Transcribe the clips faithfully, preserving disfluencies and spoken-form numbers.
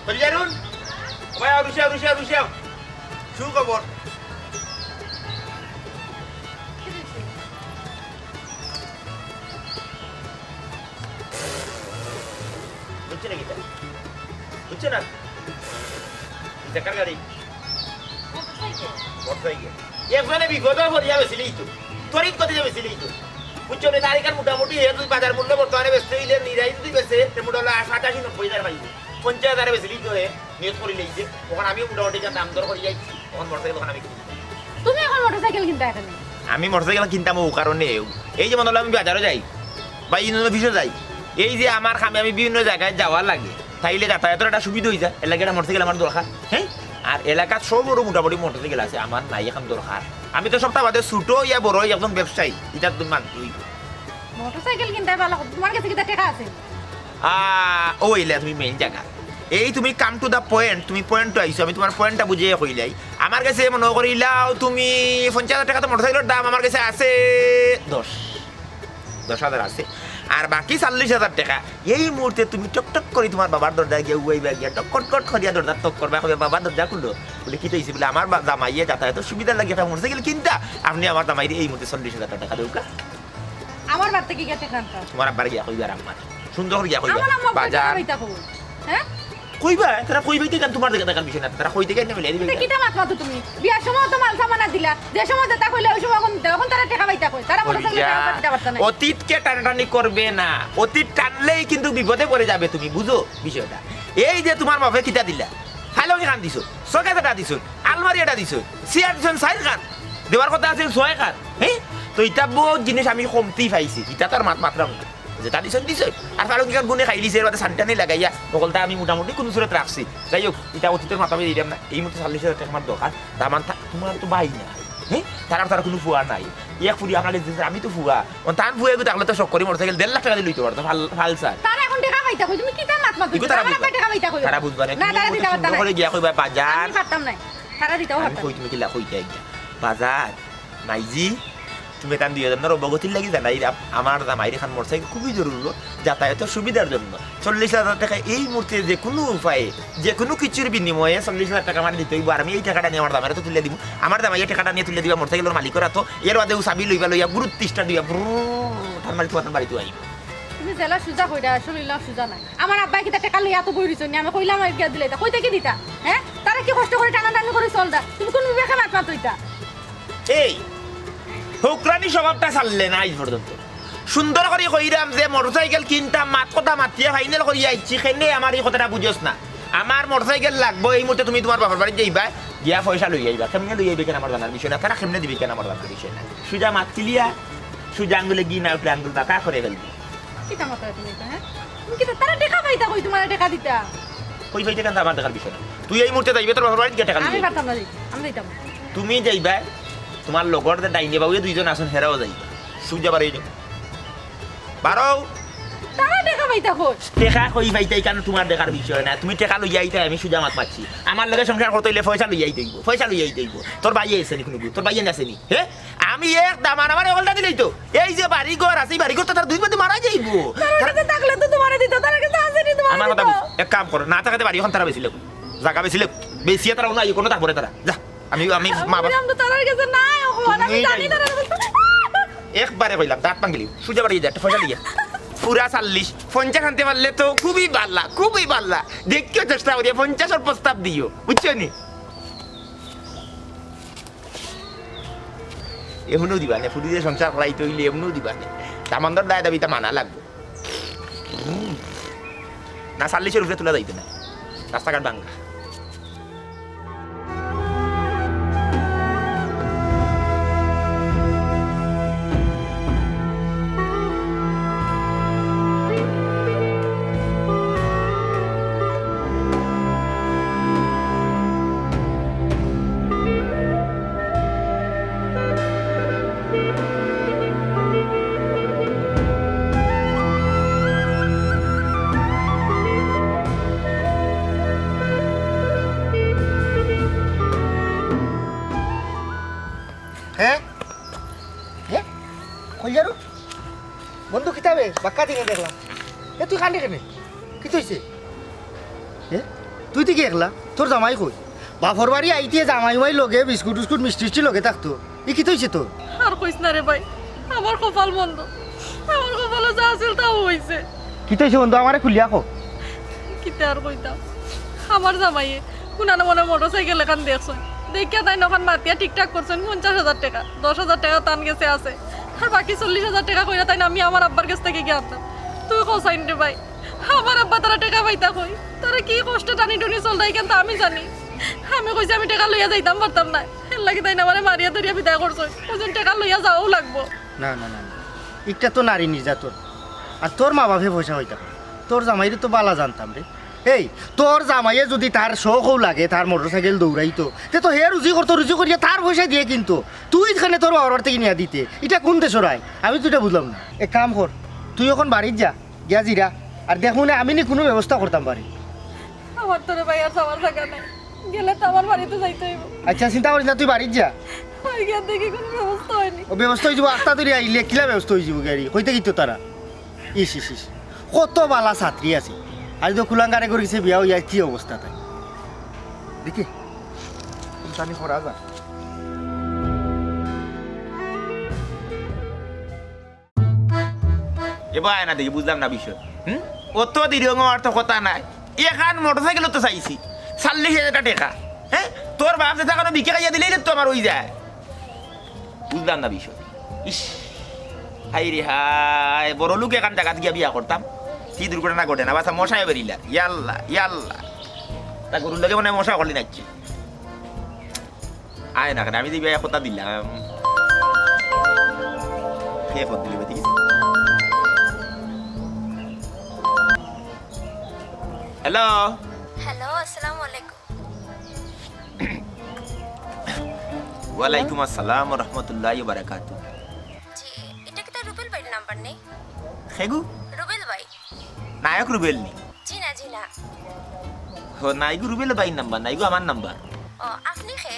চলি যারুন। ভাই, আও, রুশিয়াও, রুশিয়াও, রুশিয়াও। সুখবর। বুঝছো না কিতা? বুঝছো না? ইটা কার গাড়ি? মোটরসাইকেল। মোটরসাইকেল। একজনে বিপদো পড়িয়া বেচিলেই তো। তড়িৎ গতিতে বেচিলেই তো। বুঝছো না? তার এখান মোটামুটি হে যদি বাজার মূল্য বর্তমানে বেচতে অইলে নিরাই যদি বেচে, তে মোটামুটি আশ-, আটাশি নব্বই হাজার পাইবো। পঞ্চাশ হাজারে বেচিলেই তো হে নিয়ত করিলেই যে। অখন আমিও মোটামুটি এখান দাম দর করি যাইছি। অখন মোটরসাইকেল অখন আমি কিনতাম। তুমি অখন মোটরসাইকেল কিনতায় কেনে? আমি মোটরসাইকেল কিনতাম অউ কারণে, এই যে মনে অইলো আমি বাজারো যাই, বা ইউনিয়ন অফিসো যাই, এই যে আমার কামে আমি বিভিন্ন জাগাত যাওয়া লাগে, তাইলে যাতায়াতর একটা সুবিধা অই যায়, এর লাগি একটা মোটরসাইকেল আমার দরকার। হ্যাঁ, আর এলাকাত সবরও মোটামুটি মোটরসাইকেল আছে, আমার নাই এখান দরকার। আমি তো সবটা বাদে ছোট ইয়া বড় একজন ব্যবসায়ী, ইটা তুমি মানতে অইবো। মোটরসাইকেল কিনতায় ভালা কথা, তুমার গেছে কিতা টেকা আছে? আ, অউ অইলে তুমি মেইন জাগা। এই তুমি come to the point, তুমি পয়েন্টো আইছো, আমি তুমার পয়েন্টটা বুঝিয়া কইলাই। আমার গেছে মনো করিলাও তুমি পঞ্চাশ হাজার টেকা তো মোটরসাইকেলর দাম, আমার গেছে আছে দশ, দশ হাজার আছে। আর বাকি চল্লিশ হাজার টেকা এই মুহূর্তে তুমি টক টক করি তুমার বাবার দরজায় গিয়া উবাইবা গিয়া, টক কট কট করিয়া দরজা টক করবা, কইবা, "বাবা, দরজা খুলো।" বলে, "কিতা অইছে?" বলে, "আমার বা-, জামাইয়ে যাতায়াতর সুবিধার লাগি একটা মোটরসাইকেল কিনতা, আপনে আমার জামাইরে এই মুহূর্তে চল্লিশ হাজার টেকা দেউক্কা।" আমার বাড়িত গিয়া টেকা আনতাম। তুমার আব্বারে গিয়া কইবা আর আম্মারে। সুন্দর করি গিয়া কইবা। আমার আম্মা বাজার। কইতা কই? হ্যাঁ? কইবা, তারা কইবা, ইটা তুমার দেখার বিষয় না, তারা কইতে গেলে মিলাই দিবা। ইটা কিতা মাত মাতো তুমি? বিয়ার সময় তো মাল সামান দিলা, যে সময় যেটা কইলে অউ সময় অখন দিতা, অখন তারা টেকা পাইতা কই? তারা মোটরসাইকেল টেকা দিতা পারতা না। অতীতকে টানাটানি করবে না, অতীত টানলেই কিন্তু বিপদে পড়ে যাবে তুমি, বুঝো বিষয়টা। এই যে তুমার বাপে কিতা দিলা, ফালং এখান দিছো, সোকেস এটা দিছো, আলমারি এটা দিছো, চেয়ার দিছো চাইর খান, দেওয়ার কথা আছিল ছয় খান, হ্যাঁ? তো ইটা বহুত জিনিস আমি কমতি পাইছি, ইটা তো আর মাত মাতরাম না। যেটা দিছইন দিছইন। আর ফালং এখান গুনে খাইলিছে, এর বাদে সানটানি লাগাইয়া, হকলতা আমি মোটামুটি কুনু সুরত রাখছি। যাই হোক, ইটা অতীতর মাত আমি দিলাম না। এই মুহূর্তে চল্লিশ হাজার টেকা আমার দরকার। দামান থা-, তুমার তো ভাই নাই, হ্যাঁ? তারার, তারার কুনু ফুয়া নাই। এক ফুরি আমার দিছে, আমি তো ফুয়া। অন তান ফুয়া এগু থাকলে তো শখ করি মোটরসাইকেল দেড় লাখ টেকা দিয়া লইতো পারতো, ফাল-, ফালসার। তারা অখন টেকা পাইতা কই? তুমি কিতা মাত মাতো? ইগু তারা তারা বুঝবা। টেকা পাইতা কই? তারা বুঝবা না। না, তুমি তারা দিতা পারতা না। করে গিয়া কইবা, "বাজার।" আমি পারতাম না। তারা দিতাও আমি পারতা না। কই তুমি কিলা কইতা ইটা? "বাজার।" মাইজি, তুমি এখান দুই হাজার অবগতির লাগি জানাই, আপ-, আমার জামাইর এখান মোটরসাইকেল খুবই জরুরি, যাতায়াতর সুবিধার জন্য। চল্লিশ হাজার টেকা এই মুহূর্তে যে কুনু উপায়ে, যে কুনু কিছুর বিনিময়ে চল্লিশ হাজার টেকা আমার দিতে অইবো। আর আমি এই টেকাটা নিয়া আমার জামাইরে তো তুলিয়া দিমু। আমার জামাই এই টেকাটা নিয়া তুলিয়া দিবা মোটরসাইকেলর মালিকর আতো। এর বাদে ও চাবি লইবা, লইয়া গুরুত তিস্টা দিয়া ব্রুর তার মালিক তোমার বাড়িত আইবো। তুমি যেলা সুজা কইরা, আসলে ইলা সুজা নায়। আমার আব্বায় কিতা টেকা লইয়া এত বই রইছইন নি? আমি কইলাম আর গিয়া দিলে ইতা। কই থাকি দিতা? হ্যাঁ? তারা কি কষ্ট করি টানাটানি করি চলতা? তুমি কুন বিবেকে মাত মাতো ইতা? এই, হকরানি স্বভাবটা ছাড়লে না আইজ পর্যন্ত। সুন্দর করি কইরাম যে মোটরসাইকেল কিনতাম, মাত কথা মাতিয়া ফাইনাল করিয়া আইছি, কেনে আমার ই কথাটা বুঝোস না? আমার মোটরসাইকেল লাগবো, এই মুহূর্তে তুমি তুমার বাপর বাড়িত যাইবা, গিয়া পয়সা লইয়া আইবা। কেমনে লইয়া আইবা ইখান আমার জানার বিষয় না, তারা কেমনে দিবা ইখান আমার জানার বিষয় না। সুজা মাত কিলিয়া, সুজা আঙ্গুলে ঘি না উঠলে আঙ্গুল বাঁকা করে ফেলবি। কিতা মাতো তুমি ইতা, হ্যাঁ? তুমি কিতা তারা টেকা পাইতা কই, তুমারে টেকা দিতা? কই পাইতা কেন, আমার দেখার বিষয় না। তুই এই মুহূর্তে যাইবে তোর বাপর বাড়িত গিয়া টেকা লইয়া আমি আইবে। পারতাম না যাইতে, আমি যাইতাম না। তুমি যাইবা, তুমার লগর যে ডাইনে বাউয়ে দুইজন আছইন, হেরাও যাইবা। সুজা বারই যাও। বারও। তারা টেকা পাইতা কই? টেকা কই পাইতা, ইখান তুমার দেখার বিষয় না। তুমি টেকা লইয়া আইতায়, আমি সুজা মাত মাতছি। আমার লগে সংসার করতে অইলে পয়সা লইয়া আইতে অইবো, পয়সা লইয়া আইতে অইবো। তোর ভাইয়ে আছেনি কুনু, তোর ভাইয়ে আছেনি, হ্যাঁ? আমি এক দামান আমার হকলতা দিলেই তো। এই যে বাড়ি ঘর আছে, এই বাড়ি ঘর তো তারা দুই বাদে মারা যাইবো। তারার কাছে থাকলে তো তুমারে দিত, তারার কাছে আছেনি তুমারে আমার কথা দিত। বুঝ, এক কাম করো, না থাকাতে বাড়ি অখন তারা বেচিলে, জাগা বেচিলে, বেচিয়া তারা অনো আইও, কুনু থাকবো না তারা। যা, আমি, আমি মা বাপ আমি তো তারার কাছে নাই, অখন আমি তুমি জানি নাই। তারার কাছে। একবারে কইলাম, দাঁত ভাঙ্গিলি, সুজা বাড়ি যা, একটা পয়সা দিয়া। পুরা চল্লিশ, পঞ্চাশ আনতে পারলে তো খুবই বালা, খুবই বালা। দেখিও চেষ্টা করিয়া পঞ্চাশর প্রস্তাব দিও, বুঝছো নি? এমনেও দিবা নে, ফুরিয়ে সংসার করাইতে অইলে এমনেও দিবা নে। দামান্দর দায় দাবিটা মানা লাগবো। হুম। না, চল্লিশর উপরে তুলা যাইতো না, রাস্তাঘাট ভাঙ্গা। হে? হে? কইলারু? বন্ধু কিতাবে? বাক্কা দিনে দেখলাম। এ, তুই কান্দে কেনে? কিতা অইছে? হে? তুই তো কি একলা? তোর জামাই কই? বাপর বাড়ি আইতে জামাই উমাই লগে, বিস্কুট উস্কুট, মিষ্টি উষ্টি লগে থাকতো। ই কিতা অইছে তোর? আর কইস না রে ভাই, আমার কপাল মন্দ। আমার কপালো যা আছিল তাও অইছে। কিতা অইছে বন্ধু, আমারে খুলিয়া ক। কিতা আর কইতাম, আমার জামাইয়ে কুনানো মনে মোটরসাইকেল এখান দেখছইন, দেখিয়া তাইন অখান মাতিয়া ঠিকঠাক করছইন পঞ্চাশ হাজার টেকা, দশ হাজার টেকা তান গেছে আছে, আর বাকি চল্লিশ হাজার টেকা কইরা তাইন আমি আমার আব্বার গেছ থাকি গিয়া আনতাম। তুই কছাইন রে ভাই, আমার আব্বা তারা টেকা পাইতা কই? তারা কি কষ্টে টানি টুনি চলরা ইখান তো আমি জানি। আমি কইছি আমি টেকা লইয়া যাইতাম পারতাম না, এর লাগি তাইন আমারে মারিয়া ধরিয়া বিদায় করছইন। ওজন টেকা লইয়া যাওয়াও লাগবো। না, না, না, না। ইটা তো নারী নির্যাতন। আর তোর মা বাপে পয়সা পাইতা কই? তোর জামাইরে তো বালা জানতাম রে। এই, তোর জামাইয়ে যদি তার শখ অউ লাগে, তার মোটরসাইকেল দৌড়াইতো, তে তো হে রুজি করতো, রুজি করিয়া তার পয়সা দিয়া কিনতো। তুই ইখানে তোর বাবার বাড়ি থাকি নিয়া দিতে, ইটা কুন দেশর আইন? আমি তো ইটা বুঝলাম না। এক কাম কর, তুই অখন বাড়িত যা, গিয়া জিরা, আর দেখমুনে আমি নি কুনু ব্যবস্থা করতাম পারি। আমার তো রে ভাই আর যাওয়ার জাগা নাই, গেলে তো আমার বাড়িত যাইতে অইবো। আচ্ছা, চিন্তা করিস না, তুই বাড়িত যা। আর গিয়া দেখি কুনু ব্যবস্থা অয়নি। ও ব্যবস্থা অইযিবো, আস্তা ধরি আইলে কিলা ব্যবস্থা অইযিবো গাড়ি, কইতে কিতো তারা। ইস, ইস, ইস, কত বালা ছাত্রী আছে, আইজ তো কুলাঙ্গারে করি গেছে বিয়া অইয়া, কি অবস্থা তাই দেখি। জানি করা যায়। এবার আয় না দেখি, বুঝলাম না বিষয়। হুম? অত দেরি অওয়ার তো কথা নাই। এখান মোটরসাইকেল তো চাইছি। চল্লিশ হাজার টেকা। হ্যাঁ? তোর বাপ যেটা কোনো বিকে খাইয়া দিলেই তো আমার অই যায়। বুঝলাম না বিষয়। ইস। হায় রে হায়, বড় লোক এখান জাগাত গিয়া বিয়া করতাম। কি দুর্ঘটনা ঘটে না, বাসা মশায় বেরিলা। ইয়াল্লা, ইয়াল্লা। তা গরুর লগে মনে হয় মশা করলি নাকি? আয় না কেনে, আমি যে বিয়ায় কথা দিলাম। কে ফোন দিল, বেটি? হ্যালো। হ্যালো, আসসালামু আলাইকুম। ওয়ালাইকুম আসসালাম ওয়া রাহমাতুল্লাহি ওয়া বারাকাতুহু। জি, ইটা কিতা রুবেল ভাইর নাম্বার নি? খেগু? রুবেল ভাই। নায়ক রুবেল নি? জি না, জি না। ও, নাইগু রুবেল ভাইর নাম্বার, নাইগু আমার নাম্বার। ও, আপনি কে?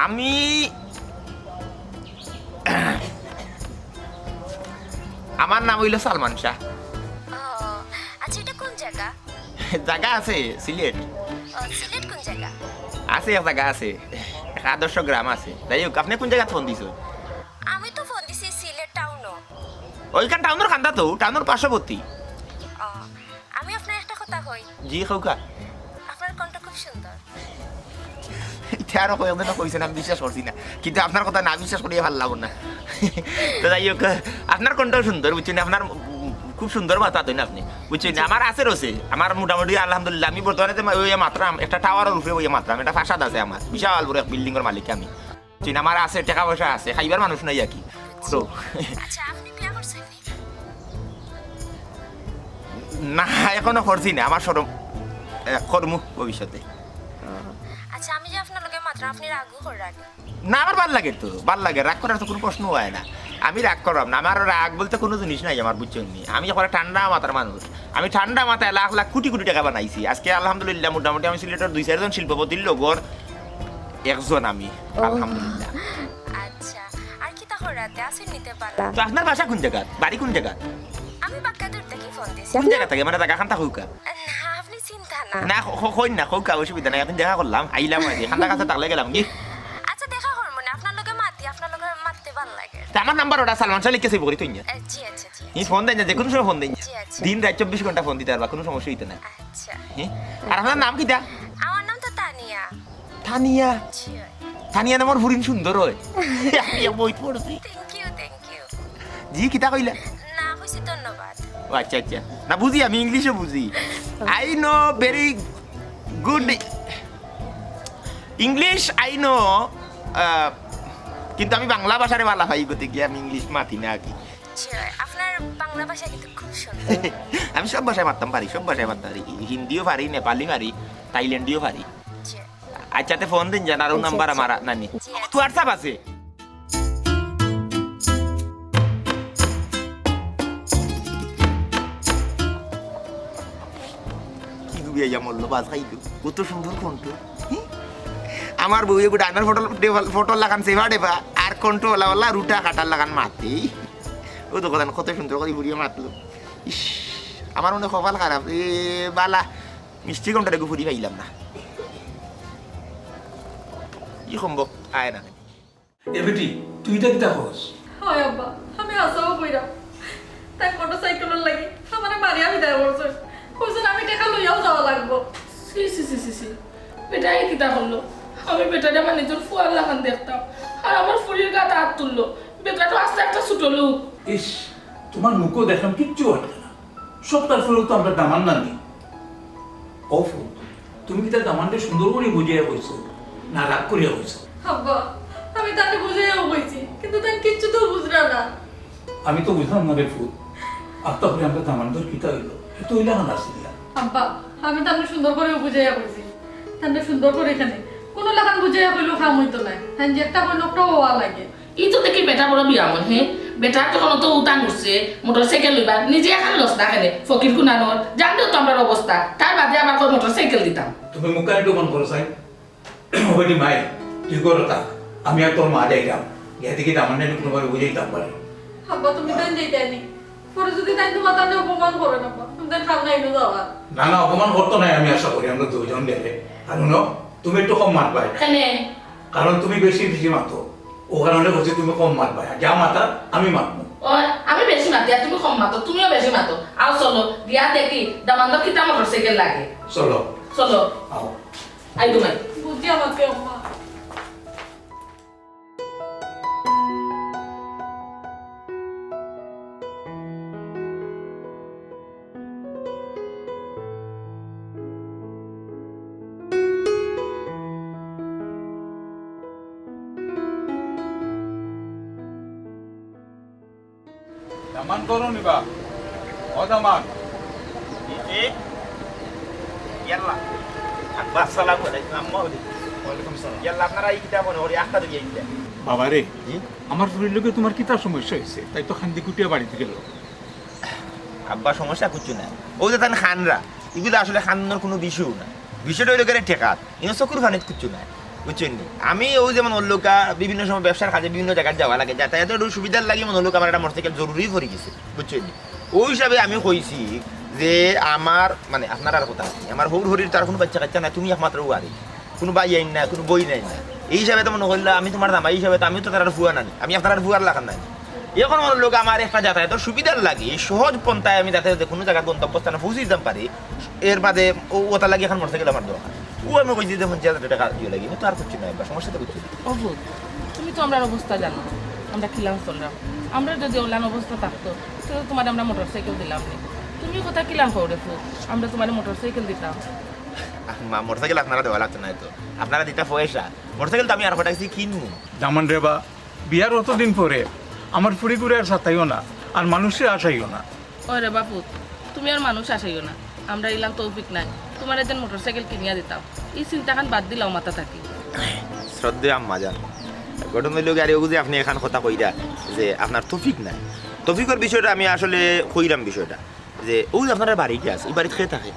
আমি, আমার নাম অইলো সালমান শাহ। ও, আচ্ছা, ইটা কুন জাগা? জাগা আছে সিলেট। ও, সিলেট কুন জাগা? আছে, এক জাগা আছে, এক আদর্শ গ্রাম আছে। যাই হোক, আপনে কুন জাগাত ফোন দিছইন? আমি তো ফোন দিছি সিলেট টাউনো। ওইখান টাউনর কান্দাত, টাউনর পার্শ্ববর্তী। ও, আমি আপনারে একটা কথা কই। জি, কউক্কা। আপনার কণ্ঠ খুব সুন্দর। ইটা আরো কয়েকজনে কইছইন, আমি বিশ্বাস করছি না, কিন্তু আপনার কথা না বিশ্বাস করিয়া পারলাম না। তো যাই হোক, আপনার কণ্ঠ সুন্দর, বুঝছইন, আপনার, উম, খুব সুন্দর মাত মাতইন আপনে, বুঝছইন। আমার আছে রয়েছে, আমার মোটামুটি আলহামদুলিল্লাহ, আমি বর্তমানে যে ওই মাতরাম, একটা টাওয়ারর উপরে ওই মাতরাম, একটা প্রাসাদ আছে আমার, বিশাল বড় এক বিল্ডিংর মালিক আমি। চিন আমার আছে, টেকা পয়সা আছে, খাইবার মানুষ নাই আর কি। তো আচ্ছা, আপনি বিয়া করছেন নি? না, এখনো করছি না, আমার শরম, এ, করমু ভবিষ্যতে। আচ্ছা, আমি যে আপনার লগে মাতরাম, আপনি রাগও কররা নি? না, আমার ভালা লাগে তো, ভালা লাগে, রাগ করার তো কুনু প্রশ্ন অয় না। আমি রাগ কররাম না, আমার রাগ বলতে কুনু জিনিস নাই আমার, বুঝছইন নি? আমি অখন ঠান্ডা মাথার মানুষ, আমি ঠান্ডা মাথায় লাখ লাখ কুটি কুটি টেকা বানাইছি। আজকে আলহামদুলিল্লাহ মোটামুটি আমি সিলেটর দুই চাইরজন শিল্পপতির লগর একজন আমি, ও। আলহামদুলিল্লাহ। আচ্ছা, আর কিতা কররা তে? আছইন নি তে ভালা? তো আপনার বাসা কুন জাগাত? বাড়ি কুন জাগাত? আমি বাক্কাদুর থাকি ফোন দিছি। কুন জাগা থাকি? মানে জাগাখান তা কউক্কা। না, আপনি চিনতা না। না, ক-, ক-, কইন না, কউক্কা, অসুবিধা নাই। একদিন দেখা করলাম, আইলাম আর কি। খান্দা কাছে থাকলে গেলাম কি? আচ্ছা, দেখা করমু নে, আপনার লগে মাতি, আপনার লগে মাততে ভালা লাগে। তা আমার নাম্বার ওটা সালমান শাহ লিখে সেভ করি তুই না। এ, জি, আচ্ছা, জি। ই ফোন দেন না, যে কুনু সময় ফোন দেন। জি, আচ্ছা। দিন রাইত চব্বিশ ঘন্টা ফোন দিতে পারবা, কুনু সমস্যা অইতো না। আচ্ছা। হ্যাঁ? আর আপনার নাম কিতা? আমার নাম তো তানিয়া। তানিয়া? জি, অয়। তানিয়া নামর ফুরিন সুন্দর অয়। আমি এক বইত পড়ছি। Thank you, thank you। জি, কিতা কইলা? না, কইছি ধন্যবাদ। ও আচ্ছা, আচ্ছা। না, বুঝি, আমি ইংলিশও বুঝি। I know very good English, I know, আহ, কিন্তু আমি বাংলা ভাষারে ভালা পাই, গতিকে আমি ইংলিশ মাতি না আর কি। জি, আপনার বাংলা ভাষা কিন্তু খুব সুন্দর। আমি সব ভাষায় মাততাম পারি, সব ভাষায় মাততাম পারি। হিন্দিও পারি, নেপালি পারি, থাইল্যান্ডিও পারি। জি। আচ্ছা, তে ফোন দিন যান, আরো আচ্ছা, নাম্বার আচ্ছা। আমার নানি। জি, আচ্ছা। WhatsApp আছে? কি গো বিয়া মরলো, বাজ খাইলো। কত সুন্দর কণ্ঠ। হি? আমার বউ এগু ডাইনর ফটো, ফটো লাখান সেবা দেবা, আর কণ্ঠ ওলা ওলা রুটা কাটার লাখান মাতে। ও তো কথা কত সুন্দর করি বুড়িয়ে মাতলো। ইস, আমার মনে কপাল খারাপ। এ, বালা। মিষ্টি কোনটা রেখে ফুরি পাইলাম না। কি সম্ভব? আয় না। এ বেটি, তুই ইটা কিতা কস? হয় আব্বা, আমি আশাও কইরা। তাই মোটরসাইকেলর লাগি আমারে মারিয়া বিদায় করছে। কইছেন আমি টেকা লইয়াও যাওয়া লাগবো। সি, সি, সি, সি, সি। বেটায় কিতা করলো? আমি বেটারে আমার নিজর ফুয়ার লাখান দেখতাম। আর আমার ফুরির গাত আত তুললো। বেটা তো আস্তা একটা ছোট লোক। ইস, তোমার মুখও দেখলাম কিচ্ছু আটকে না। সব তার ফলে তো আমরা দামান না নি। ও ফুল, তুমি কিতা দামানরে সুন্দর করি বুঝাইয়া কইছো, না রাগ করিয়া কইছো? আব্বা, আমি তারে বুঝাইয়াও কইছি, কিন্তু তাই কিচ্ছু তো বুঝরা না। আমি তো বুঝলাম না রে ফুল, আর তাহলে আমরা দামানর কিতা অইলো? এ তো অইলা না আসিল্লা। আব্বা, আমি তারে সুন্দর করিও বুঝাইয়া কইছি, তারে সুন্দর করি এখানে কোনো লাখান বুঝাইয়া কইলেও কাম অইতো নায়। তাই যে একটা কইলো একটা হওয়া লাগে। ই তো দেখি বেটা বড় বিয়ামন, হে? বেটা তো কোনো তো উতান উঠছে, মোটরসাইকেল লইবা, নিজে এখন লস না খেলে, ফকির কুনানোর, জানলেও তো আমরার অবস্থা, তার বাদে আবার কয় মোটরসাইকেল দিতাম। তুমি মুখখান একটু বন্ধ করো, সাই। ও বেটি মাই, তুই করো তা, আমি আর তোর মা যাইলাম, গিয়া দেখি দামানরে কোনোভাবে বুঝাইতাম পারি। আব্বা, তুমি তাই যাইতাই নি, পরে যদি তাই তোমার তাহলে অপমান করে না, তুমি তাই খাও না এনে যাওয়া। না, না, অপমান করতো নাই, আমি আশা করি, আমরা দুইজন গেলে। আর হুনো, তুমি একটু কম মাত ভাই। কেনে? কারণ তুমি বেশি বেশি মাতো, ও কারণে বলছি তুমি কম মাত ভাই। যা মাতার, আমি মাতমু। ও, আমি বেশি মাতি আর তুমি কম মাতো, তুমিও বেশি মাতো। আও চলো, গিয়া দেখি দামান্দর কিতা মোটরসাইকেল লাগে। চলো। চলো। আও। আই তোমায়। বুঝি আমাকে আম্মা। দামান করো নিবা? ও দামান। এ, এ, ইয়াল্লা। আব্বা, আসসালামু আলাইকুম। আম্মা ওয়ালাইকুম। ওয়ালাইকুম সালাম। ইয়াল্লা, আপনারা এই কিতা মনে করি আখতা দুই আইতে? বাবা রে, জি? আমার ফুরির লগে তোমার কিতা সমস্যা হইছে? তাই তো খান্দি কুটিয়া বাড়িত গেল। আব্বা, সমস্যা কিচ্ছু নাই। ও যে তান খানরা, এগুলো আসলে খানর কোনো বিষয় না। বিষয়টা হইলো গেলে ঠেকাত। ইনো চকুর ফানিত কিচ্ছু নাই। বুঝছেন নি? আমি ও যেমন ওর লোকা বিভিন্ন সময় ব্যবসার কাজে বিভিন্ন জায়গায় যাওয়া লাগে, যাতায়াতের একটু সুবিধার লাগি মনে হলো আমার একটা মোটরসাইকেল জরুরি পড়ে গেছে। বুঝছেন নি? ওই হিসাবে আমি কইছি যে আমার, মানে, আপনার আর কথা আছে, আমার হৌর হরির তার কোনো বাচ্চা কাচ্চা নাই, তুমি একমাত্র ও আরে। কোনো ভাই আইন না, কোনো বই নাই না। এই হিসাবে তো মনে করলা আমি তোমার জামাই হিসাবে তো আমিও তো তার ফুয়া নানি, আমি আপনার ফুয়ার লাখান নানি। এখন মনে লোক আমার একটা যাতায়াতের সুবিধার লাগি, এই সহজ পন্থায় আমি যাতে যে কোনো জায়গার গন্তব্যস্থানে পৌঁছে দিতাম পারি, এর বাদে ও ওটা লাগি এখন মোটরসাইকেল আমার দরকার। ও আমি কইছি যে পঞ্চাশ হাজার টাকা দিয়ে লাগি, তো আর কিচ্ছু নাই, বা সমস্যা তো কিচ্ছু নাই। ও ফুত, তুমি তো আমরার অবস্থা জানো, আমরা কিলান চললাম। আমরা যদি ওলান অবস্থা থাকতো, তো তোমার আমরা মোটরসাইকেল দিলাম নি। তুমি কথা কিলান কও রে ফুত, আমরা তোমার মোটরসাইকেল দিতাম। মা, মোটরসাইকেল আপনারা দেওয়া লাগতো না তো, আপনারা দিতা পয়সা। মোটরসাইকেল তো আমি আর কটাইছি কিনবো। দামান রে বা, বিয়ার অতদিন পরে আমার ফুরি ঘুরে আর সাতাইও না, আর মানুষরে আশাইও না। ওরে বাপু, তুমি আর মানুষ আশাইও না, আমরা ইলান তৌফিক নাই, তোমার একজন মোটরসাইকেল কিনিয়া দিতাম, এই চিন্তাখান বাদ দিলাও মাথা থাকি। শ্রদ্ধেয় আম্মা জান, ঘটনা হইল গিয়া, আর ওগু যে আপনি এখান কথা কইরা যে আপনার তৌফিক নাই, তৌফিকর বিষয়টা আমি আসলে কইরাম বিষয়টা। যে ওই যে আপনার বাড়িটা আছে, এই বাড়িত কে থাকে?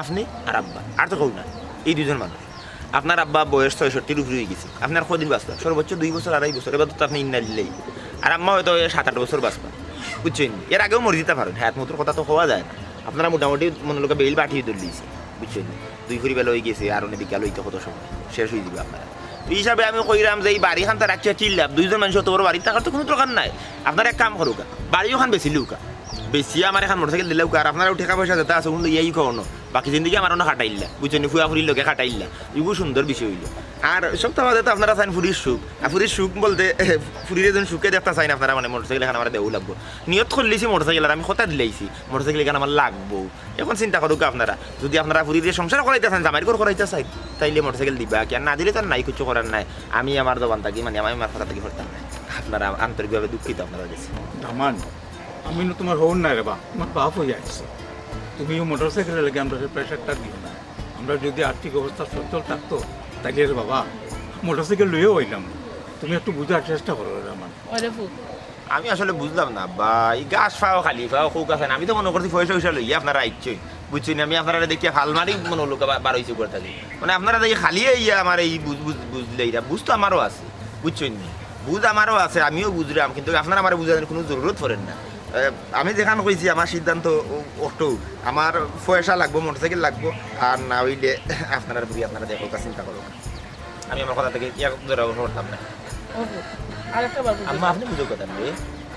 আপনি আর আব্বা, আর তো কেউ না, এই দুইজন মানুষ। আপনার আব্বা বয়স ছয়ষট্টির উপরে হয়ে গেছে, আপনি আর কদিন বাঁচবা? সর্বোচ্চ দুই বছর, আড়াই বছর, এবার তো আপনি ইন্না লিল্লাহি। আর আম্মা হয়তো ওই সাত আট বছর বাঁচবা, বুঝছেন? এর আগেও মরে দিতে পারেন, হায়াত মতুর কথা তো কওয়া যায় না। আপনারা মোটামুটি মনে লোকে বেইল বাটিয়ে ধরলিয়েছে, বুঝছেন? দুই ফুরি বেলা হয়ে গেছে, আর অনেক বিকাল হইতে কত সময় শেষ হয়ে যাবে আপনারা। তো এই হিসাবে আমি কইরাম যে এই বাড়ি খান তার একটা চিল্লাপ, দুইজন মানুষ অত বড় বাড়ি থাকার তো কোনো দরকার নাই। আপনারা এক কাম করুকা, বাড়ি ওখান বেশি লুকা, বেশি আমার এখান মোটরসাইকেল দিলেও কার, আপনারাও টাকা পয়সা যেটা আছে, ওগুলো ইয়াই খাওয়ানো, বাকি জিন্দিগি আমার অন্য খাটাইল্লা, বুঝছেন, ফুয়া ফুরির লোকে খাটাইল্লা, এগুলো সুন্দর বিষয় হইলো। আর সব তো আমাদের তো আপনারা চাইন ফুরির সুখ, আর ফুরির সুখ বলতে ফুরির একজন সুখে দেখতে চাইন আপনারা, মানে মোটরসাইকেল এখানে আমরা দেবো লাগবো। নিয়ত করলিছি মোটরসাইকেল, আর আমি কথা দিলাইছি মোটরসাইকেল এখানে আমার লাগবো। এখন চিন্তা করুক আপনারা, যদি আপনারা ফুরিরে সংসার করাইতে চান, জামাইর ঘর করাইতে চান, তাইলে মোটরসাইকেল দিবা কি, আর না দিলে তো আর নাই, কিছু করার নাই। আমি আমার জবান থাকি, মানে আমি আমার কথা থাকি করতাম না। আপনারা আন্তরিকভাবে দুঃখিত আপনারা গেছে। দামান, আমি না তোমার হউর না রে বা, তোমার বাপ হয়ে আইছি। তুমিও মোটরসাইকেলের লাগে আমরা প্রেশারটা দিও না। আমরা যদি আর্থিক অবস্থা সচ্ছল থাকতো, তাইলে রে বাবা, মোটরসাইকেল লইয়াও আইলাম। তুমি একটু বুঝার চেষ্টা করো রে আমার। ওরে ফুত, আমি আসলে বুঝলাম না, বা এই গাছ ফাও খালি ফাও কৌক আছে না। আমি তো মনে করছি পয়সা উয়সা লইয়া আপনারা আইচ্ছই, বুঝছইন? আমি আপনারা দেখিয়া ফাল মারি মনে হলো বা-, বার হইছে করে থাকি। মানে আপনারা দেখি খালি ইয়া আমার এই বুঝ-, বুঝ-, বুঝলে এরা বুঝ তো আমারও আছে, বুঝছইন নি? বুঝ আমারও আছে, আমিও বুঝলাম, কিন্তু আপনারা আমার বুঝানোর কোনো জরুরত পড়েন না। এ, আমি যেখান কইছি, আমার সিদ্ধান্ত অ-, অটো। আমার পয়সা লাগবো, মোটরসাইকেল লাগবো, আর না অইলে আপনারার বুড়ি আপনারা দেখউক্কা, চিন্তা করউক্কা। আমি আমার কথা থাকি এক জোড়া করতাম না। ওহো, আরেকটা বার বুঝাই। আম্মা, আপনে বুঝউক্কা তাইলে,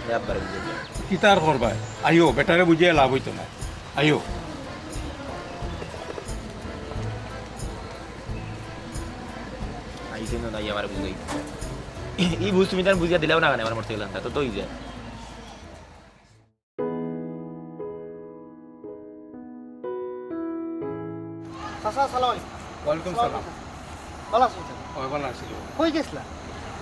এ, আব্বারে বুঝাই। কিতা আর করবায়? আইও, বেটারে বুঝাইয়া লাভ অইতো নায়। আইও। আইছে না, নাই আমারে বুঝাই। ই বুঝ তুমি তার বুঝিয়া দিলাও না কেনে, আমার মোটরসাইকেল আনতা, তো, তো অই যায়। চাচা, আসসালামু আলাইকুম। ওয়ালাইকুম সালাম। ভালা আছইন, চাচা? অয়, ভালা আছি। কই গেছলা?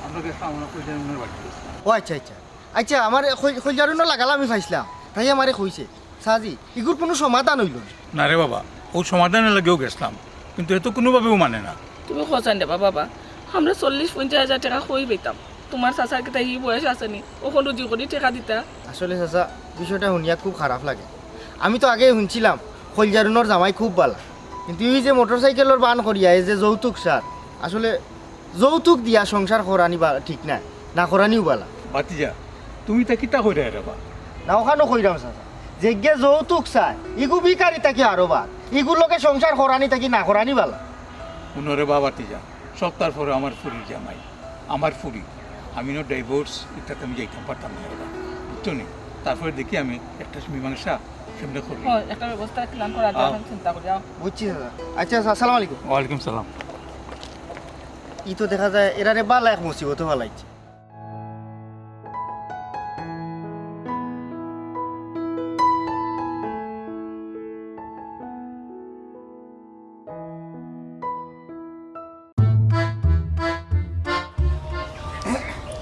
আমরা গেছলাম, আমরা কই জানি ওনার বাড়িত গেছলাম। ও আইচ্ছা, আইচ্ছা। আইচ্ছা, আমার খই-, খইজারুনর লাগাল আমি পাইছলাম। তাই আমারে কইছে, "সাজি, ইগুর কুনু সমাধান অইলো নি?" না রে বাবা, অউ সমাধানর লাগিউ গেছলাম, কিন্তু এ তো কুনুভাবেউ মানে না। তুমি কও চাইন রে বাবা, আমরা চল্লিশ পঞ্চাশ হাজার টেকা কই পাইতাম? তুমার চাচার কিতা ই বয়স আছে নি? অখন রুজি করি টেকা দিতা? আসলে চাচা, বিষয়টা হুনিয়া খুব খারাপ লাগে। আমি তো আগে হুনছিলাম, খইজারুনর জামাই খুব ভালা, কিন্তু ই যে মোটরসাইকেলর বান করিয়া, এ যে যৌতুক সার, আসলে যৌতুক দিয়া সংসার করানি বা-, ঠিক নায়, না করানিউ ভালা। ভাতিজা, তুমি ইতা কিতা কইরায় রে বা? না, অখানও কইরাম চাচা। যেগিয়ে যৌতুক চায়, ইগু ভিখারি থাকি আরো বাদ। ইগুর লগে সংসার করানি থাকি না করানি ভালা। হুনো রে বা ভাতিজা, সবতার পরে আমার ফুরির জামাই, আমার ফুরি। আমি নু divorce, ইতাত আমি যাইতাম পারতাম না রে বা। বুঝছো নি? তারপরে দেখি আমি একটা মীমাংসা কেমনে করি। ও, একটা ব্যবস্থা plan করা যায়, আও। অখন চিন্তা করি, আও। বুঝছি চাচা। আইচ্ছা, আসসালামু আলাইকুম। ওয়ালাইকুম সালাম। ই তো দেখা যায় এরারে ভালা এক মুসিবতো ফালাইছে।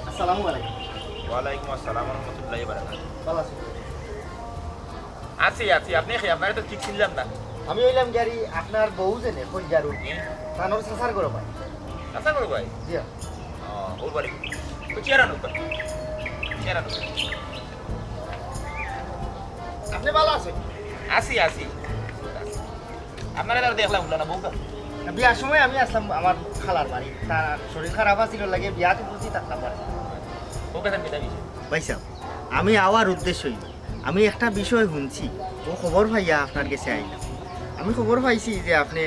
আসসালামু আলাইকুম। ওয়ালাইকুম আসসালাম ওয়া রাহমাতুল্লাহি ওয়া বারাকাতুহু। ভালা আছইন? আছি, আছি। আপনে কে? আপনারে তো ঠিক চিনলাম না। আমি অইলাম গিয়া আপনার বউ যে নে, খইজারুন। জি। তানর চাচার ঘরর ভাই। চাচার ঘরর ভাই? জি। ও, অউ বাড়ি। তো চেয়ার আনো তো। চেয়ার আনো। আপনে ভালা আছইন? আছি, আছি। আপনারে তো আর দেখলাম না, বউকা? বিয়ার সময় আমি আছলাম আমার খালার বাড়ি। তার শরীর খারাপ আছিল, এর লাগি বিয়াত উপস্থিত থাকতাম পারি না। বউকা, তার কিতা বিষয়? ভাইসাব, আমি আওয়ার উদ্দেশ্য অইলো, আমি একটা বিষয় হুনছি, অউ খবর পাইয়া আপনার গেছে আইলাম। আমি খবর পাইছি যে আপনে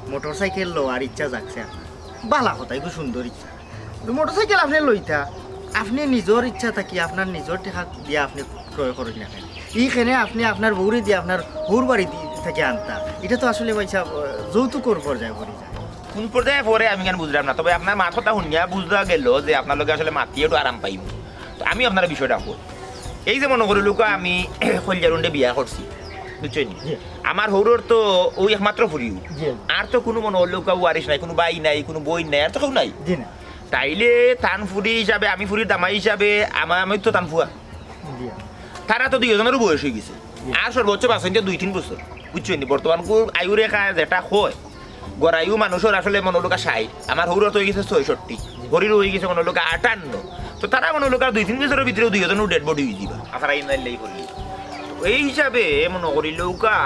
মোটরসাইকেল লওয়ার ইচ্ছা জাগছে আপনার। ভালা কথা, ইগু সুন্দর ইচ্ছা। কিন্তু মোটরসাইকেল আপনে লইতা, আপনে নিজর ইচ্ছা থাকি আপনার নিজর টেকা দিয়া আপনে ক্রয় করইন না কেনে? ইখানে আপনে আপনার বউরে দিয়া আপনার হউর বাড়ি দি-, থাকি আনতা। ইটা তো আসলে ভাইসাব, আহ, যৌতুকর পর্যায়ে পড়ি যায়। কুন পর্যায়ে পড়ে আমি কেনে বুঝলাম না, তবে আপনার মাত কথা হুনিয়া বুঝা গেলো যে আপনার লগে আসলে মাতিয়া একটু আরাম পাইমু। তো আমি আপনারে বিষয়টা কই, এই যে মনো করিলউক্কা আমি খইজারুনরে বিয়া করছি, বুঝছইন নি? জি। আমার হউরর তো অউ একমাত্র ফুরিউ। জি। আর তো কুনু মনো করিলউক্কা ওয়ারিশ নাই, কুনু ভাই নাই, কুনু বইন নাই, আর তো কেউ নাই। জি না। তাইলে তান ফুরি হিসাবে, আমি ফুরির জামাই হিসাবে, আমা-, আমি তো তান ফুয়া। জি। তারা তো দুইওজনরউ বয়স অইগেছে। জি। আর সর্বোচ্চ বাচইন তো দুই তিন বছর। বুঝছইন নি? বর্তমান কু-, আয়ু রেখা যেটা কয়, গড়ায়ু মানুষর আসলে মনো করিলউক্কা ষাইট, আমার হউরর তো অইগেছে ছয়ষট্টি, হরির অইগেছে মনো করিলউক্কা আটান্ন। তো তারা মনো করিলউক্কা দুই তিন বছরর ভিতরে দুইওজনউ dead body অইযিবা। আফারা ইন্না লিল্লাহি করি। তো এই হিসাবে মনো করিলউক্কা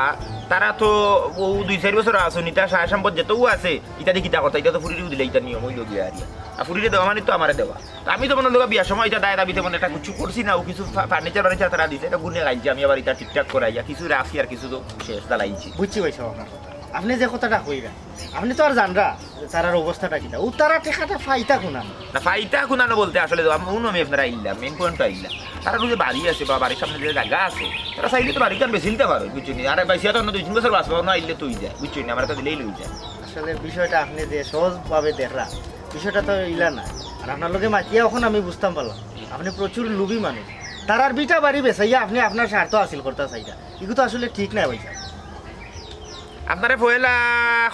তারা তো অউ দুই চাইর বছর আছইন, ইতা সয় সম্পদ যেতাউ আছে, ইতা দি কিতা করতা, ইতা তো ফুরিরেউ দিলে ইতা নিয়ম অইলো গিয়া আর ইয়া। আর ফুরিরে দেওয়া মানি তো আমারে দেওয়া। তো আমি তো মনো করিলউক্কা বিয়ার সময় ইতা দায় দাবিতে মনো একটা কিছু করছি না, অউ কিছু ফা-, furniture furniture তারা দিছে, ইতা গুনে গাইলছি, আমি আবার ইতা ঠিকঠাক করাইয়া কিছু রাখছি আর কিছু তো শেষ জ্বালাইছি। বুঝছি ভাইসাব আপনার কথা। আপনে যে কথাটা কইরা, আপনে তো আর জানরা তারার অবস্থাটা কিতা। অউ তারা টেকাটা পাইতা কুনানো? না, পাইতা কুনানো বলতে আসলে তো আম-, অউ আমি আপনারে আইলাম, main point আইলাম। তারার অউ যে বাড়ি আছে বা বাড়ির সামনে যে জাগা আছে, তারা চাইলে তো বাড়িখান বেচিলিতা পারইন, বুঝছইন নি? আর বেচিয়া তো অন্য দুই তিন বছর বাচবা, অনো আইলে তো অই যায়, বুঝছইন নি? আমারে তো দিলেই লই যায়। আসলে বিষয়টা আপনে যে সহজভাবে দেখরা, বিষয়টা তো ইলা না। আর আপনার লগে মাতিয়া অখন আমি বুঝতাম পারলাম, আপনে প্রচুর লোভী মানুষ। তারার ভিটা বাড়ি বেচাইয়া আপনে আপনার স্বার্থ হাসিল করতা চাইরা, ইগু তো আসলে ঠিক নায় ভাইসাব। আপনারে পয়লা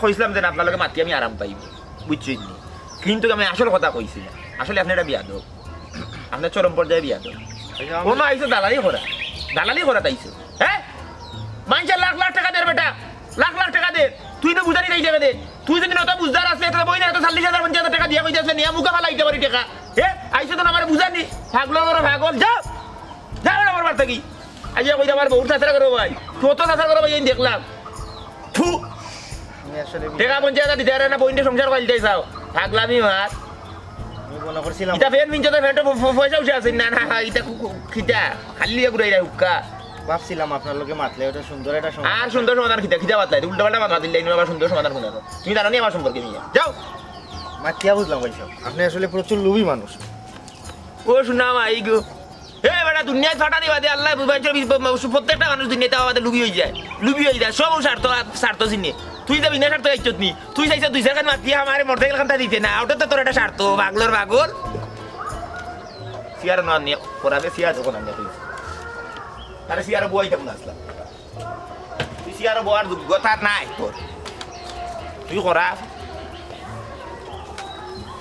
কইছলাম যে আপনার লগে মাতি আমি আরাম পাইমু, বুঝছইন নি? কিন্তু আমি আসল কথা কইছি না। আসলে আপনে একটা বেয়াদব, আপনার চরম পর্যায়ে বেয়াদব। আইচ্ছা, আমি অনো আইছো দালালি করা, দালালি করাত আইছো, হে? মানষে লাখ লাখ টেকা দের বেটা, লাখ লাখ টেকা দের। তুই তো বুঝানি নাই টেকা দে। তুই যদি নয়তো বুঝদার আছলে, তাইলে বইনে এত চল্লিশ হাজার পঞ্চাশ হাজার টেকা দিয়া কইতে আছলে, নিয়া মুখা ফালাইতে পারি টেকা। হে? আইছো তো আমারে বুঝানি। পাগল করো, পাগল। যাও। যাও আমার বাড়ি থাকি। আইয়া কইতে আমার বউর চাচার ঘরর ভাই। কত চাচার ঘরর ভাই আমি দেখলাম। থু। আমি আসলে টেকা পঞ্চাশ হাজার দিতে পারে না, বইনরে সংসার করাইতে চাও। পাগলামি মার। আমি মনে করছিলাম ইটা ফ্যান মিনছে তো ফ্যানটা প-, প-, পয়সা উঠে আছে না, না, না, ইটা কু-, কু-, কিতা? খালি ইয়া ঘুরাইরা হুক্কা। ভাবছিলাম আপনার লগে মাতলে ওটা সুন্দর একটা সমাধান। আর সুন্দর সমাধান কিতা? কিতা মাতলাই? উল্টা পাল্টা মাত মাতিলে ইনো আবার সুন্দর সমাধান কোন? তুমি জানো নি আমার সম্পর্কে নিয়া? যাও। মাতিয়া বুঝলাম ভাই সাহেব, আপনি আসলে প্রচুর লোভী মানুষ। ও শোনা মাই গো। এ বেটা, দুনিয়াত ফাটানি বাদে আল্লাহ বুঝাইছে, বি-, ব-, ব-, প্রত্যেকটা মানুষ দুনিয়াত বাদে লুবি অই যায়। লুবি অই যায়। সব স্বার্থ, স্বার্থ চিনে। তুই যে বিনা স্বার্থ আইছত নি? তুই চাইছ দুই চার খান মাতিয়া আমারে মোটরসাইকেল খানটা দিতে না। ওটা তো তোর একটা স্বার্থ, পাগলর পাগল। সিয়ার না নিয়ে করাবে, সিয়ার যখন আনবে তুই। আরে সিয়ার বই কেমন আসলাম? তুই সিয়ার বওয়ার যোগ্যতা নাই তোর। তুই করা।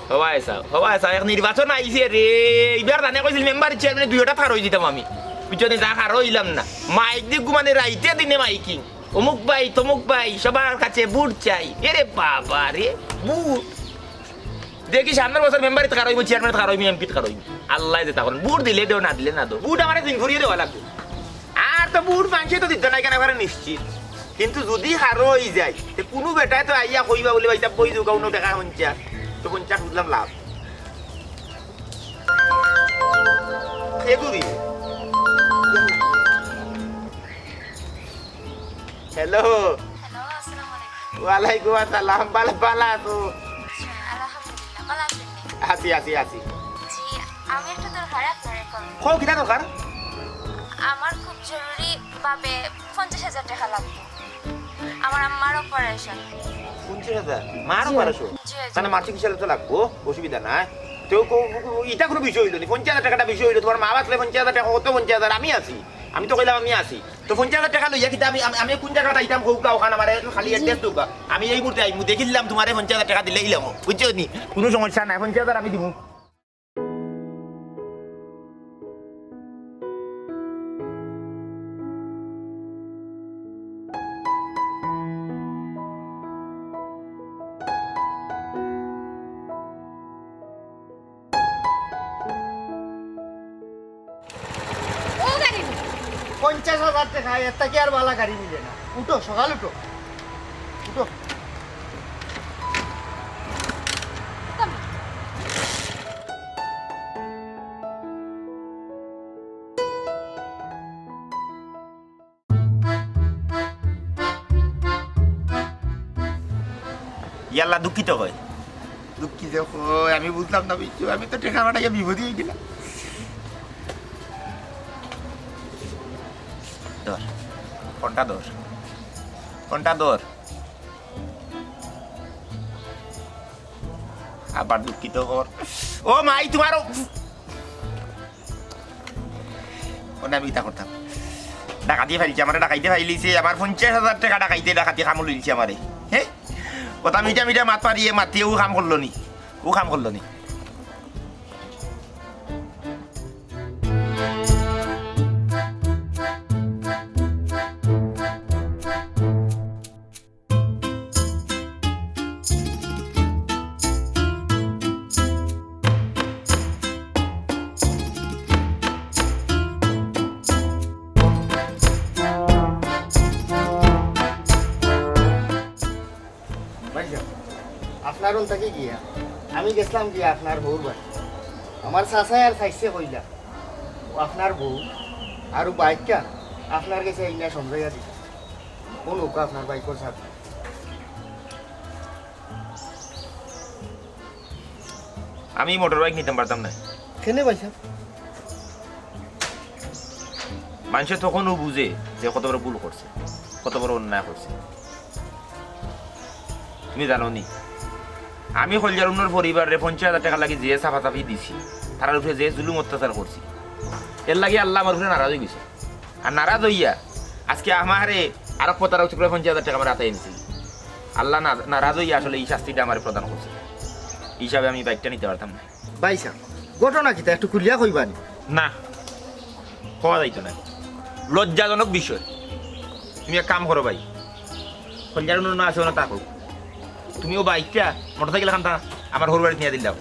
হবায় চাও, হবায় চাও, এক নির্বাচন আইছে রে। এইবার জানে কইছিল মেম্বার চেয়ারম্যান দুইটা খার অই দিতাম আমি। বুঝছো নি? যা খার অইলাম না। মাইক দি ঘুমানে রাইতে দিনে মাইকিং। অমুক ভাই, তমুক ভাই, সবার কাছে ভোট চাই। এরে বাবা রে, ভোট। দেখি সামনের বছর মেম্বারিত খার অইমু, চেয়ারম্যানিত খার অইমু, এমপিত খার অইমু। আল্লায় যেতা করইন। ভোট দিলে দেও, না দিলে না দেও। ভোট আমারে জিন করিয়া দেওয়া লাগবো। আর তো ভোট মানষে তো দিত না, এখানে নিশ্চিত। কিন্তু যদি খার অই যায়, তে কুনু বেটায় তো আইয়া কইবা বলে, "ভাই সাহেব, কই দেও, কুনু টেকা পঞ্চাশ।" তো পঞ্চাশ বুঝলাম লাভ। এগুরি। হ্যালো। হ্যালো, আসসালামু আলাইকুম। ওয়ালাইকুম আসসালাম, ভালা, ভালা আছো? আলহামদুলিল্লাহ, ভালা আছেন নি? আছি, আছি, আছি। জি, আমি একটা দরকারে আপনারে কল। কও, কিতা দরকার? আমার খুব জরুরি ভাবে পঞ্চাশ হাজার টেকা লাগবো। আমার আম্মার অপারেশন। পঞ্চাশ হাজার? মার জি। অপারেশন? জি, জি। তাহলে মার চিকিৎসা তো লাগবো, অসুবিধা নাই। তো কো-, কো-, কো-, ইটা কুনু বিষয় অইলো নি? পঞ্চাশ হাজার টেকাটা বিষয় অইলো, তুমার মা বাঁচলে পঞ্চাশ হাজার টেকা, কত পঞ্চাশ হাজার? আমি আছি। আমি তো কইলাম আমি আছি। তো পঞ্চাশ হাজার টেকা লইয়া কিতা আমি, আমি, আমি কুন জাগাত আইতাম কউক্কা, অখান আমারে খালি জি। অ্যাড্রেস দেউক্কা। আমি এই মুহূর্তে আইমু, দেখিলাম তুমারে পঞ্চাশ হাজার টেকা দিলাইলাম, বুঝছো নি? কুনু সমস্যা নাই, পঞ্চাশ হাজার আমি দিমু। ও গাড়ি নি। পঞ্চাশ হাজার টেকা, এর থাকি আর ভালা গাড়ি মিলে না। উঠো, সকাল উঠো। উঠো। ইয়াল্লা, দুঃখিত কই? দুঃখিত কই? আমি বুঝলাম না, বুঝছো? আমি তো টেকা পাঠাইয়া বিপদে অই গেলাম। ধর, ফোনটা ধর, ফোনটা ধর। আবার দুঃখিত কর। ও মাই, তুমার ও-, ওনে আমি ইতা করতাম। ডাকাতি ফাইলছে, আমারে ডাকাইতে ফাইলিছে, আমার পঞ্চাশ হাজার টেকা ডাকাইতে, ডাকাতি কামড় লইছে আমারে। হে? কথা মিঠা মিঠা মাত পারিয়ে মাতিয়ে ও কাম করলো নি, ও কাম করলো নি। ভাইসাব, আপনার অন থাকি গিয়া, আমি গেছলাম গিয়া আপনার বউর বাড়ি। আমার চাচায় আর চাইছে কইলা, ও আপনার বউ আর ও বাইকটা আপনার গেছে আইনা সমঝাইয়া দিতা। কোন নৌকা আপনার বাইকর চাবি? আমি মোটর বাইক নিতাম পারতাম না। কেনে ভাইসাব? মানষে তখনউ বুঝে যে কত বড় ভুল করছে, কত বড় অন্যায় করছে। তুমি জানো নি, আমি কলিজার উন্নর পরিবাররে পঞ্চাশ হাজার টেকা লাগি যে চাপাচাপি দিছি, তারার উপরে যে জুলুম অত্যাচার করছি, এরলাগি আল্লাহ আমার উপরে নারাজ অই গেছে। আর নারাজ অইয়া আজকে আমারে আরক প্রতারক চক্রে পঞ্চাশ হাজার টেকা আমার আতায় আনছিল। আল্লাহ না-, নারাজ অইয়া আসলে ই শাস্তিটা আমারে প্রদান করছে। ই হিসাবে আমি বাইকটা নিতে পারতাম না। ভাইসাব, ঘটনা কিতা একটু খুলিয়া কইবা নি? না, কওয়া যাইতো না। লজ্জাজনক বিষয়। তুমি এক কাম করো ভাই, কলিজার উন্নর আছে, অনো থাকউক। তুমি ও বাইকটা, মোটরসাইকেল খানটা আমার হউর বাড়িত নিয়া দিলাও।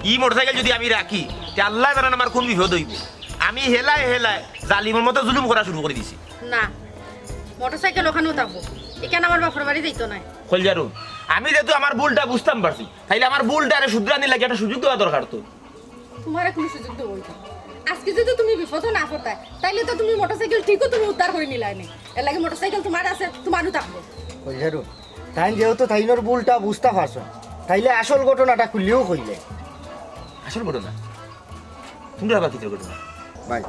ই মোটরসাইকেল যদি আমি রাখি, তে আল্লায় জানইন আমার কুন বিপদ অইবো। আমি হেলায় হেলায় জালিমর মতো জুলুম করা শুরু করি দিছি। না, মোটরসাইকেল অখানউ থাকবো, ইখান আমার বাপর বাড়ি যাইতো নায়। কলিজার উন, আমি যেহেতু আমার ভুলটা বুঝতাম পারছি, তাইলে আমার ভুলটারে শুধরানির লাগি একটা সুযোগ দেওয়া দরকার তো। তোমারে কোনো সুযোগ দেবো না। আজকে যদি তুমি বিপদে না পড়তায়, তাইলে তো তুমি মোটরসাইকেল ঠিকও তুমি উদ্ধার করে নিলায় নি। এর লাগি মোটরসাইকেল তোমার আছে, তোমারও থাকবো। কইলারু, তাইন যেহেতু তাইনর ভুলটা বুঝতা পারছইন, তাইলে আসল ঘটনাটা খুলিয়াউ কইলে। আসল ঘটনা? তোমরা আবার কিতা ঘটনা? ভাই,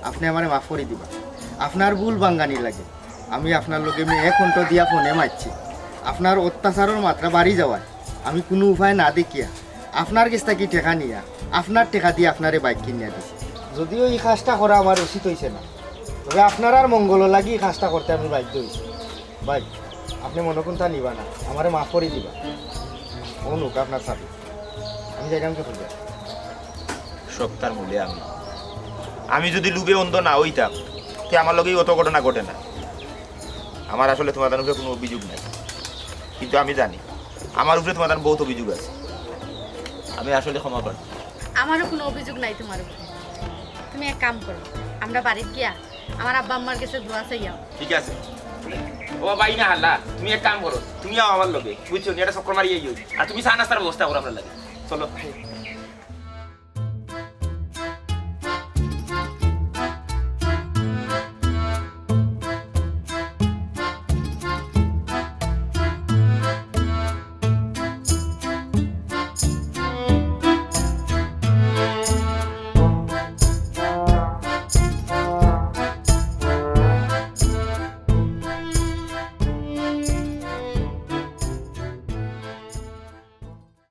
আপনে আমারে মাফ করি দিবা। আপনার ভুল ভাঙ্গানির লাগি আমি আপনার লগে মেয়ে কণ্ঠ দিয়া ফোনে মাতছি। আপনার অত্যাচারর মাত্রা বাড়ি যাওয়ায় আমি কোনো উপায় না দেখিয়া আপনার গেছ থাকি টেকা নিয়া আপনার টেকা দিয়া আপনারে বাইক কিনিয়া দিছি। যদিও ই কাজটা করা আমার উচিত অইছে না, তবে আপনারার মঙ্গলর লাগি ই কাজটা করতে আমি বাধ্য অইছি। ভাই, আপনে মনো কুন্তা নিবা না, আমারে মাফ করি দিবা। অউ নেউক্কা আপনার চাবি, আমি যাইরাম গি কইয়া। সবতার মূলে আমি। আমি যদি লোভে অন্ধ না অইতাম, তে আমার লগে অত ঘটনা ঘটে না। আমার আসলে তোমার উপরে কোনো অভিযোগ নাই, কিন্তু আমি জানি আমার উপরে তোমার বহুত অভিযোগ আছে। আমি আসলে ক্ষমা প্রার্থী। আমারও কোনো অভিযোগ নাই তোমার উপরে। তুমি এক কাম করো, আমরা বাড়িত গিয়া আমার আব্বা আম্মার গেছে দোয়া চাইয়াও। ঠিক আছে। ও ভাই না হাল্লা, তুমি এক কাম করো, তুমি আও আমার লগে, বুঝছো নি? একটা চক্কর মারি আইও, আর তুমি চা নাস্তার ব্যবস্থা করো আপনার লাগি। চলো।